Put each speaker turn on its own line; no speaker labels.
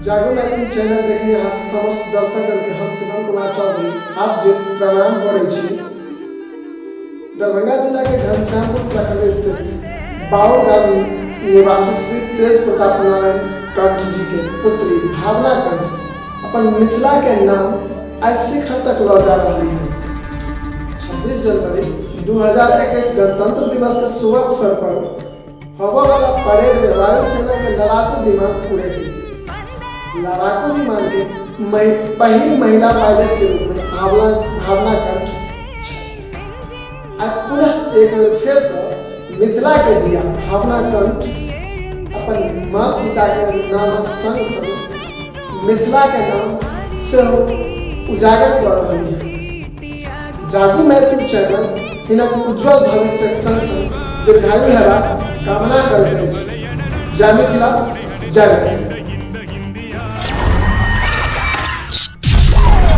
जागो मैथिली चैनल देखनिहार समस्त दर्शकगणके हम शिवम कुमार चौधरी हाथ जोड़ि प्रणाम करै छी। दरभंगा जिला के घनश्यामपुर प्रखंड स्थित बाउर गाम निवासी श्री तेज प्रताप नारायण कंठ जी के पुत्री भावना कंठ अपन मिथिला के नाम आइ शिखर तक लऽ जा रहली है। 26 जनवरी 2021 गणतंत्र दिवस के शुभ अवसर पर होबऽ वाला परेड में वायुसेना के लड़ाकू विमान उड़ेती। लड़ाकू विमान के पहिल महिला पायलट के रूप में भावना भावना कंठ छथि। आ पुनः एक बेर फेर से मिथिला के धिया भावना कंठ अपन माँ पिता के नामक संग संग मिथिला के नाम सेहो उजागर कऽ रहली है। जागू मैथिल चैनल हिनक उज्जवल भविष्यक संग संग दीर्घायु हेबाक कामना करैत अछि। जय मिथिला, जय मैथिली।